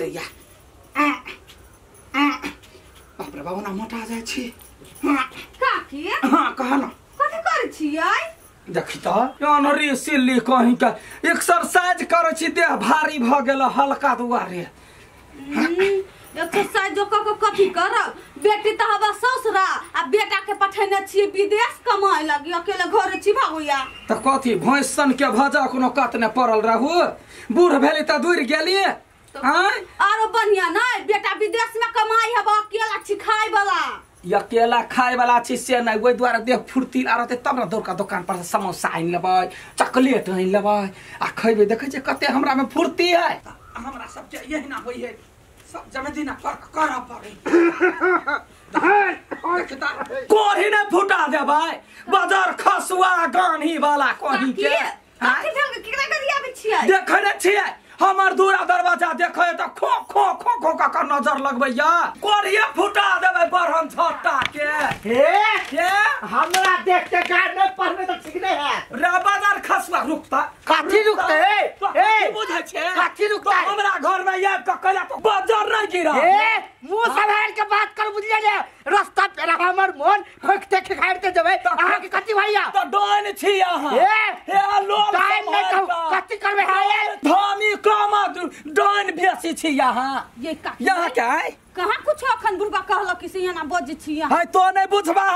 दैया। बाप रे बाबू ना मोटा जाइ छी। काकी हां कह ना कथि करै छियै? देखी त अनरी सिल्ली कहीं के एक्सरसाइज करै छी, देह भारी भ गेल हल्का दुआरे। एक्सरसाइज जो क कथि करब? बेटी त हवा ससुरा आ बेटा के पठेने छी विदेश कमाए लगी, अकेले घर छी भागोया। त कथि भैंस सन के भजा कोनो कत ने पड़ल रहू, बूढ़ भेली त दूर गेली। हां आरो बढ़िया नै, बेटा विदेश में कमाई हवा अकेला छी खाय वाला। अकेला खाए वाला छी से नहीं, ओहि दुआरे देह फुर्ती आ रहतै तब ने दौड़ के दुकान पर से समोसा आनि लेबै, चॉकलेट आनि लेबै आ खैबै। देखै छियै कते हमरा में फुर्ती है। हमरा सबके यही ना होइ है, सब जमे दिना कर पड़े। कोढ़ी नहीं फुटा देबै बजर खसुआ गान्ही वाला कहीं के। देखै नै छियै हमर दूरा दरवाजा देखै त खो खो खो खो क नजर लगबैया, कोढ़िए फुटा देबै बरहम छत्ता के। हे हे हमरा देख के गाड़ नहीं पढ़ने त ठीक नहीं है रे बजर खसुआ। रुकता काथी रुकते? ए बुझै छै काथी रुकता? हमरा घर में आबि के कहला तो बजर नहीं गिरा। ए मुंह संभाल के बात कर बुझलिए ने, रास्ता पे हमर मन खोखते खेखारते जेबै। अहाँ के कथी भैया त डोन छी अहाँ। ए हे लोग टाइम नहीं कहू कथी करबै। हाय धामी कामा डोन बेसी छी यहाँ। ये काकी यहाँ के है कहाँ कुछ अखन बुढ़बा कहलक कि से एना बजै छी यहाँ। है तो नहीं बुझबा,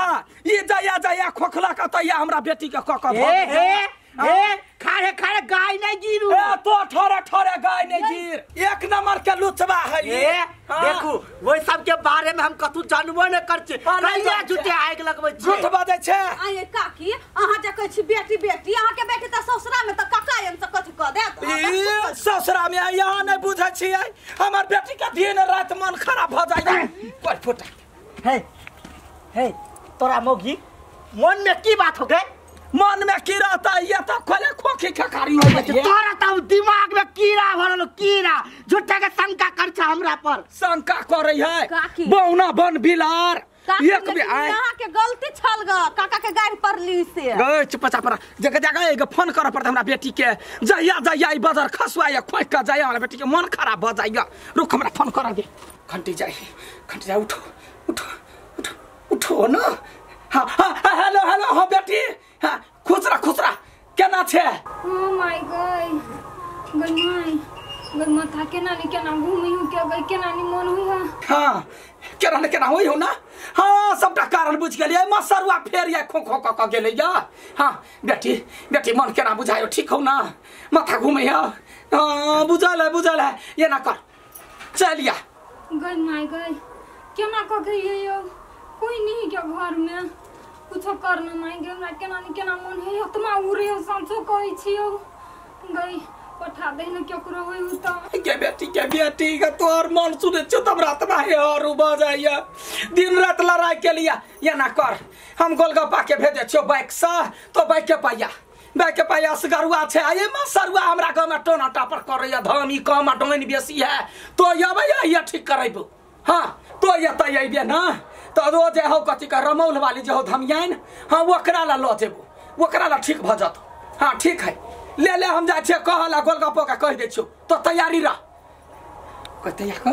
ई जाया जाया खोखला क तैया हमरा बेटी के क क ए ए ए खारे खारे गाय नहीं गिरू। ए तो ठोरे ठोरे गाय नहीं गिर, एक नंबर के लुचबा है। ए देखू ओइ सब के बारे में हम कतू जानबो न कर छी, कहिया झूठे आग लगबै छी, झूठ बजै छै। आये काकी अहाँ जे कहै छी बेटी बेटी, अहाँ के बेटी त ससुरा में त काका एन से कथि क देत? ई ससुरा में यहाँ नहीं बुझै छियै, हमर बेटी के दिन रात मन खराब भ जाय। कोइ फुटा हे हे तोरा मौगी मन में की बात हो गई? मन में की रहता ये तो खोले खोखी खकारी हो जाए। तोरा तो दिमाग में कीड़ा भरल, कीड़ा झूठा के शंका कर छ हमरा पर। शंका करे है बौना बन बिलार एक भी आए। अहाँ के गलती छल ग काका के गाड़ी पर ली से गए चुप चाप जगह जगह एक फोन कर पड़त हमरा बेटी के, जहिया जहिया ई बजर खसुआ या खोक के जाय हमरा बेटी के मन खराब भ जाय। रुक हमरा फोन कर दे। घंटी जाय घंटी जाय, उठो उठो उठो उठो ना। हां हां हेलो हेलो, हां बेटी हां खुसरा खुसरा केना छे? ओ my God गई my गई माथा केना नि केना घूमी हूं के गई केना नि मन हुई है। हां केना ने केना होई हो ना। हां सबटा कारण बुझ गेलियै, मसरुआ फेर या खो खो क गेलै या। हां बेटी बेटी मन केना बुझायो, ठीक हो ना? माथा घूमे है। हां बुझल है बुझल है, ये ना कर चलिया। गई my गई केना क गई यो, कोई नहीं के घर में कुछो करना मांगे हमरा केना नि केना मन है आत्मा उड़े सांचो कहै छियो गई पठा दे न केकरो होई उ त। के बेटी के तोर मन सुने छ त हमरा आत्मा हे और उबा जाइया दिन रात लड़ाई के लिया। ये ना कर हम गोलगप्पा के भेजे छियो बाइक से, तो बाइक के पाइया बाइक के पाइया सगरुआ छै। आये म सरुआ हमरा गांव में टोना टापर करैया, धामी कम डोइन बेसी है तो अबै या ठीक करैबो। हां तो ये त अइबे ना तो रोज हो कथी का रमौल वाली जे हो धमियान, हां ओकरा ला ल जेबो, ओकरा ला ठीक भ जत। हां ठीक है ले ले हम जाइ छियै कहला गोलगप्पो के कहि दै छियौ तो तैयारी रह। कह तैयार कह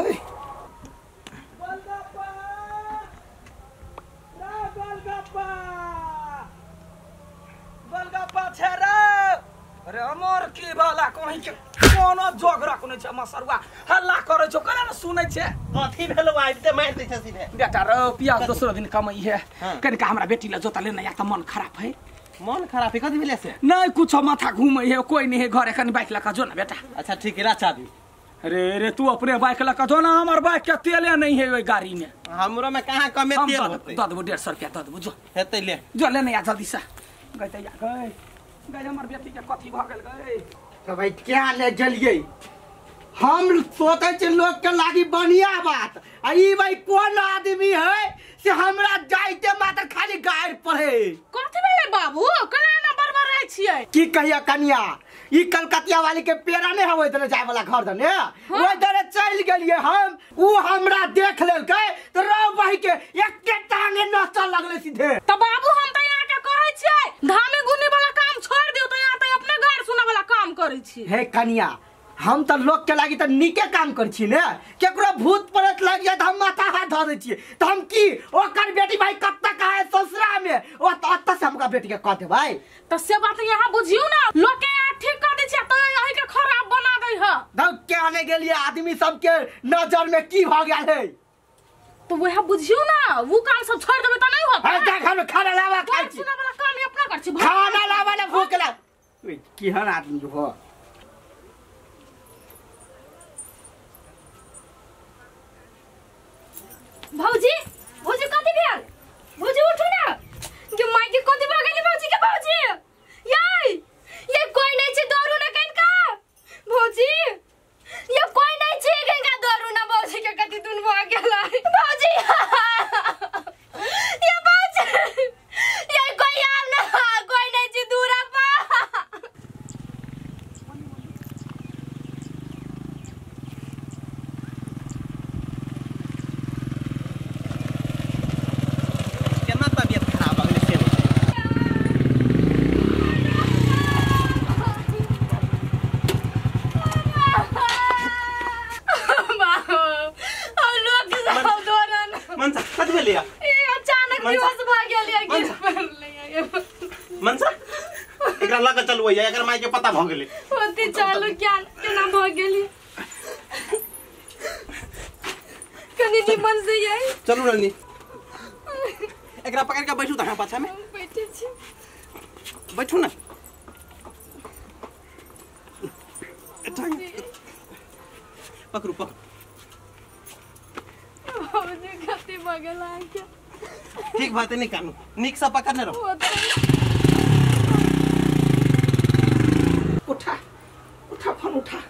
गोलगप्पा रे गोलगप्पा गोलगप्पा छै रे। अरे अमर की वाला कहीं के कोनो जोग रखने छै मसरुआ हल्ला करै छौ केना ने सुनै छै। कथी भेलौ आबिते मारि दै छै सीधे। बेटा रो पियाज दोसरो दिन कमाई है, कनिका हमरा बेटी ला जोता लेना या त मन खराब है। मन खराब है कथी भेलै से? नहीं कुछ माथा घूमै है, कोई नहीं है घरे, कनि बाइक लका जो ना बेटा। अच्छा ठीक है ला चाबी। अरे रे तू अपने बाइक लका जो ना, हमर बाइक के तेले नहीं है ओइ गाड़ी में। हमरो में कहां कमे तेल होतै? द देबो 150 रुपया द देबो जो हेतै ले जो ले ना जल्दी से। गई तैया गई गई हमर बेटी के कथी भ गेल गई? तो भाई क्या ले गेलियै हम सोचै छी लोग के लागी बढ़िया बात, आ ई भाई कोन आदमी है से हमरा जाइते मात्र खाली गाड़ पड़े। कथी भेलै बाबू केना एना बड़बड़ाइ छियै? की कहिया कनिया, ई कलकतिया वाली के पेड़ा नहीं होइत रहे जाय वाला घर दने, ओइ दने चलि गेलियै हम, उ हमरा देख लेलकै त रौ बहि के एके टांगे नचऽ लगलै सीधे। त बाबू हम त यहाँ के कहै छियै धामी गुनी वाला काम छोड़ दियौ त यहाँ त अपने गाड़ सुनै वाला काम करै छी। हे कनिया हम त लोग के लागी त नीके काम कर छी ने केकरो भूत प्रेत लाग जाय त हम माथा हाथ धर दै छियै त हम की ओकर बेटी भाई कत्ता का है ससुरा में ओ त से हमका बेटी के कह देबै त से बात यहाँ बुझियो ना लोग के यहाँ ठीक कर दै छियै त यही के खराब बना दै ह धौ के आने गेलिए आदमी सब के नजर में की भ गेल है तो वह बुझियो ना वो काम सब छोड़ देबै त नहीं होत है देख हम खाना लावा खाइ छी सुना वाला काम अपना कर छी खाना लावा ले भूख लाग ओए केहन आदमी हो भौजी भौजी कथी भेल भौजी उठू ना के माई के कथी भ गेली भौजी के भौजी याई ये कोई नहीं छै दौड़ू ना कनका भौजी ये कोई नहीं छै कनका दौड़ू ना भौजी के कथी दुन भ गेलै भौजी ये भौजी ये कोई आव ना कोई नहीं छै दूरा पर केना तबियत खराब भऽ गेलै से नहि लोग सब दौड़न मनसा कथी भेलै ए अचानक बेहोश भ गेलै गिर पड़लै मनसा एकरा लऽ के चलू एकर माय के पता भ गेलै होती चालू क्या केना भ गेली कनी निमन से यही चलू रंजनी एकरा पकड़ के बैठू त हां पाछा में बैठे छी बैठू ना पकड़ू पकड़ू भौजी कथी भ गेल अहाँके ठीक बात नहीं कानू निक से पकड़ने रहो उठा उठा फोन उठा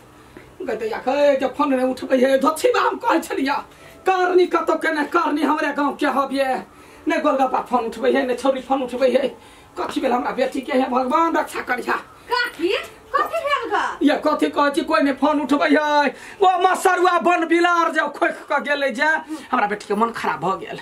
गदैया के जे फोन नहीं उठबै है धोछीबा हम कहै छलिया करनी कतौ के ने करनी हमरे गांव के हबिए ने गोलगप्पा फोन उठबै है ने छौरी फोन उठबै है कथी भेल हमरा बेटी के है भगवान रक्षा करिहा काकी कथी भेल गा ये कथी कहै छी कोई ने फोन उठबै है ओ मसरुआ बन बिलार जे खोख के गेलै जे हमरा बेटी के मन खराब भ गेल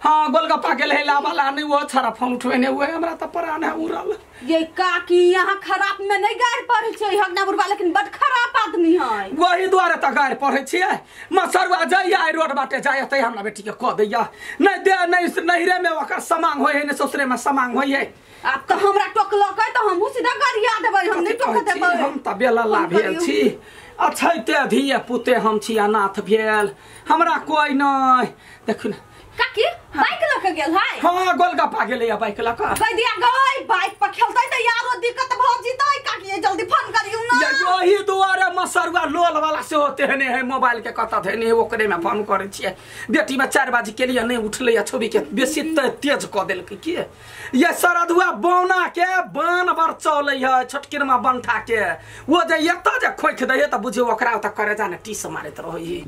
हां गोलगप्पा गेल है लावाला नहीं वो छरा फोन उठबै ने वो हमरा त प्राण है उड़ल ये काकी यहाँ खराब में नहीं गाड़ पड़े छै हगना बुढ़वा लेकिन बड खराब आदमी है वही दुआरे त गाड़ पढ़ै छियै मसरुआ जाइया आई रोड बाटे जाइया तै हमरा बेटी के कह दैया नहीं दे नहीं नहिरे में ओकर समांग होय है ने ससुरे में समांग होय है आब त हमरा टोकलकै त हमहु सीधा गाड़िया देबै हम नहीं टोक देबै हम त बेलल्ला भेल छी अछैते धिये पुते हम छी अनाथ भेल हमरा कोई नहीं देखू ने काकी बाइक लऽ के गेल है हां गोलगप्पा गेलै बाइक लऽ के गैदिया गई बाइक पर खेलतै त यारो दिक्कत भ जितै काकी जल्दी फोन करियौ ना ये यही दुआरे मसरुआ लोल वाला से होते है ने है मोबाइल के कत धैने है ओकरे में फोन करै छियै बेटी में 4 बजे के लिए नहीं उठलै आ छौरी के बेसी तेज क देलकै के ये सरदुआ बौना के बान बर चलै है छोटकिरमा बनठा के वो जे एत जे खोखि दै है त बुझियौ ओकरा ओत करे जाने टीस मारैत रहै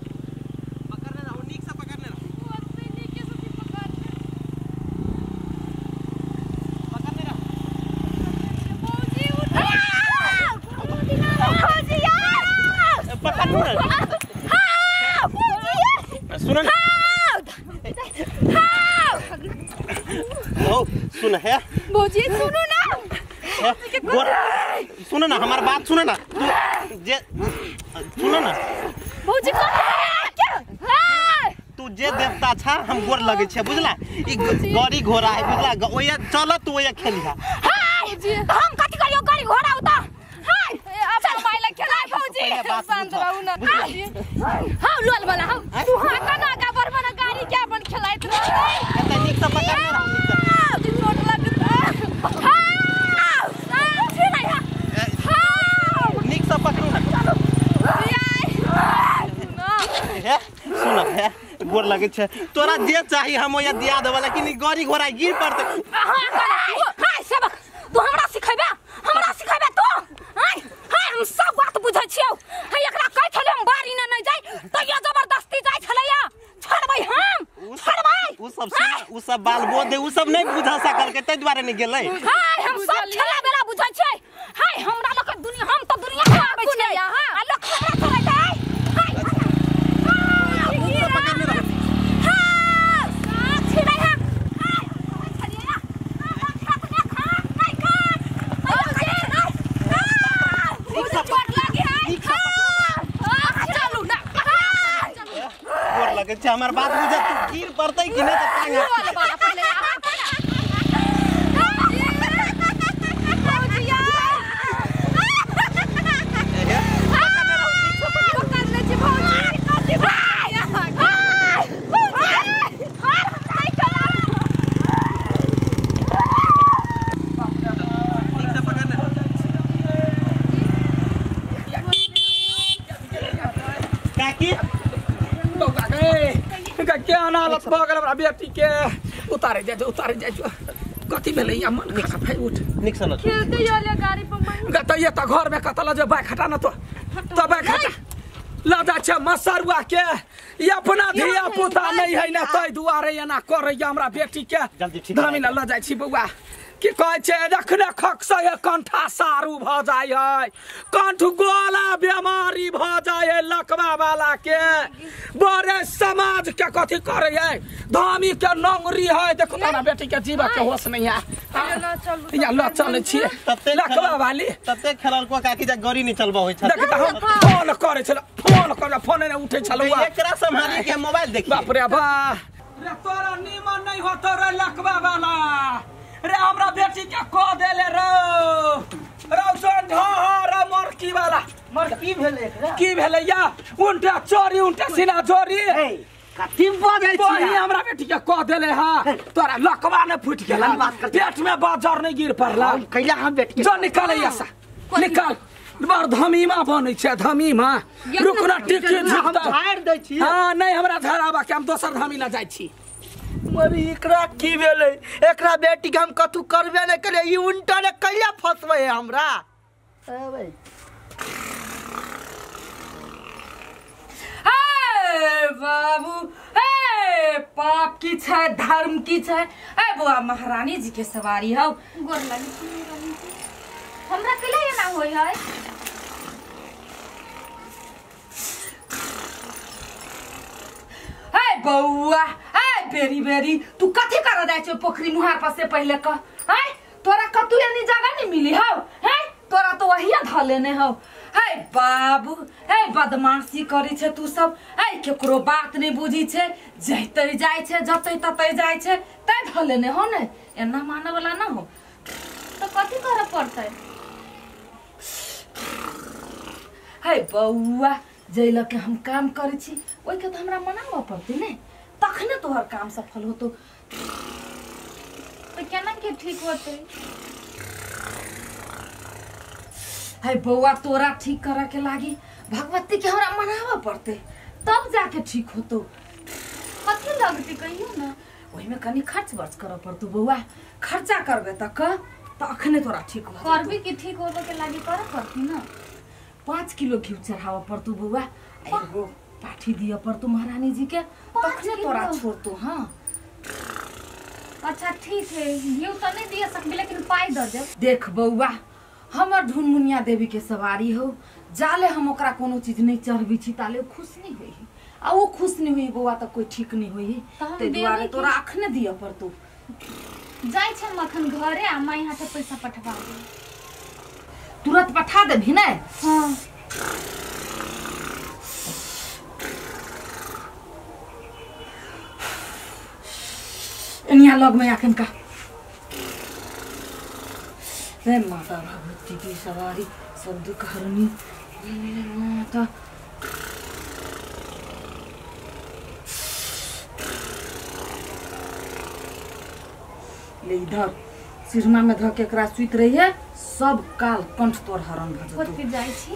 पकड़ने रहो नीक से पकड़ने रहो पकड़ने रहो पकड़ू ना सुन ना ओ सुन है भौजी सुनू ना सुन ना हमार बात सुन ना तू जे सुन ना भौजी तू जे देवता छा हम गोर लगे छे बुझला ई गाड़ी घोड़ा है बुझला ओया चल तू ओया खेलिहा हम कथी करियो गाड़ी घोड़ा उता हाय अपन माई ल खेलाय भौजी शांत रहू ना हां लोल वाला हां तू हां कना का बरबन गाड़ी के अपन खेलाइत रह एते नीक से पकड़ने रह चोट लगत हां हां नीक से पकड़ू ना हे सुन हे गोर लगे छे तोरा जे चाही हम ओया दिया देबो लेकिन ई गाड़ी घोड़ा गिर पड़तै हां हां सबक तू हमरा सिखेबे तू हाय हाय हम सब बात बुझै छियौ हे एकरा कहै छलै हम बारी ने नहीं जाय तैयो जबरदस्ती जाय छलैया छोड़बै हम छोड़बै उ सब सुन उ सब बाल बोध उ सब नहीं बुझा सकल के तै दुआरे नहीं गेलै हाय हम सब खेला बेला बुझै छियै हाय हमरा लोक दुनिया हम त दुनिया के आबै छियै आ लोक हमरा छोड़ै छै हाय पकड़ने रह हां छिड़ै हां हाय छलियै हां खा खा नहीं खा चोट लागी है। लागै छै हमर बात बुझ तू गिर पड़तै कि नै त टांग वाला वाला पहिले हालत भऽ गेल हमरा बेटी के उतारे जाइ उतारे जाइ कथी भेलै या मन खराब है उठ निक सन खेलते याले गाड़ी पर गतैया त घर में कतला जे बाइक हटा न तो त बाइक हटा ल जा छै मसरुआ के ई अपना धिया पुता नहीं है न तै दुआरे एना करैया हमरा बेटी के धामी ल जाइ छी बौआ की कहै छै जखने खकसै है कंठा सारू भऽ जाइ है कंठ गोला बेमारी भऽ जाइ है लकवा वाला के बड़े समाज के कथी करै है धामी के नंगरी है देखो ना बेटी के जीवा के होश नहीं है या ल चलै छी लकवा वाली तते खेलल को काकी जा गरी नहीं चलबा होय छ देख त हम फोन करै छल फोन कर फोन नै उठै छल एकरा संभाली के मोबाइल देखी बाप रे बा रे तोरा नीमन नहीं होतो रे लकवा वाला रे हमरा बेटी के कह देले रो रौ जोन ढहर मरकी वाला मरकी भेलै एकरा की भेलै या उनटा चोरी उनटा सीना चोरी ए कथी बजै छी वही हमरा बेटी के कह देले हा तोरा लकवा ने फूट गेला पेट में बाजर नहीं गिर पड़ला कैला हम बेटी के जो निकालै या निकाल बड़ धमीमा बनै छै धमीमा रुकना टिकी हम झाड़ दै छी हां नहीं हमरा झाड़ाबा के हम दोसर धमी ला जाइ छी मरी एकरा की भेलै एकरा बेटी के हम कथू करबे नै केलियै ई उनटा ने कैला फसबै है हमरा अबे हे बाबू हे पाप की छै धर्म की छै ए बुआ महारानी जी के सवारी हौ गोर लागी हमरा कैला एना होय है हे बौआ बेरी बेरी तू कथी कर जाय छौ पोखरी मुहार पर से पहिले कह हैं तोरा कतू यानी जगह नहीं मिली हौ हैं तोरा तो वही ध लेने हौ हे बाबू हे बदमाशी करी छे तू सब हे केकरो बात नहीं बुझी छे जैते जाय छे जतै ततै जाय छे तै ध लेने हो ने एना माने वाला ना हो तो कथी करे पड़तै हे बौआ जै लके हम काम करै छी ओइ के त हमरा मनाबऽ पड़तै ने तखने तोहर काम सफल होतो तो केना के ठीक होते है बौआ तोरा ठीक करे के लागी भगवती के हमरा मनाबऽ पड़ते तब जाके ठीक होतो कथी लगते कहियो ना ओहि में कनी खर्च बर्च करऽ पड़तो बौआ खर्चा करबे त कह त अखने तोरा ठीक हो करबी के ठीक होबे के लागी करऽ पड़ती ना 5 किलो घी चढ़ाबऽ पड़तो बौआ एगो पाठी दिया पड़तो महारानी जी के तखने तोरा छोड़तो। हाँ अच्छा ठीक है घी तो नहीं दिया सकबी लेकिन पाई दे देब। देख बौआ हमर ढुनमुनिया देवी के सवारी हो जाले हम ओकरा कोनो चीज नहीं चढ़बी छी ताले खुश नहीं होई आ वो खुश नहीं हुई बौआ त कोई ठीक नहीं होई ते दुआरे तोरा अखने दिया पड़तो। जाय छ मखन घरे आ माई हाथे पैसा पठवा दे। तुरंत पठा देबी ने? हां एनिया लग में आखन का रे माता भगवती की सवारी सब दुख हरनी मेरे माता। ले इधर सिरमा में धके एकरा सुइत रही है सब काल कंठ तोर हरण भ जतो। कथि जाय छी?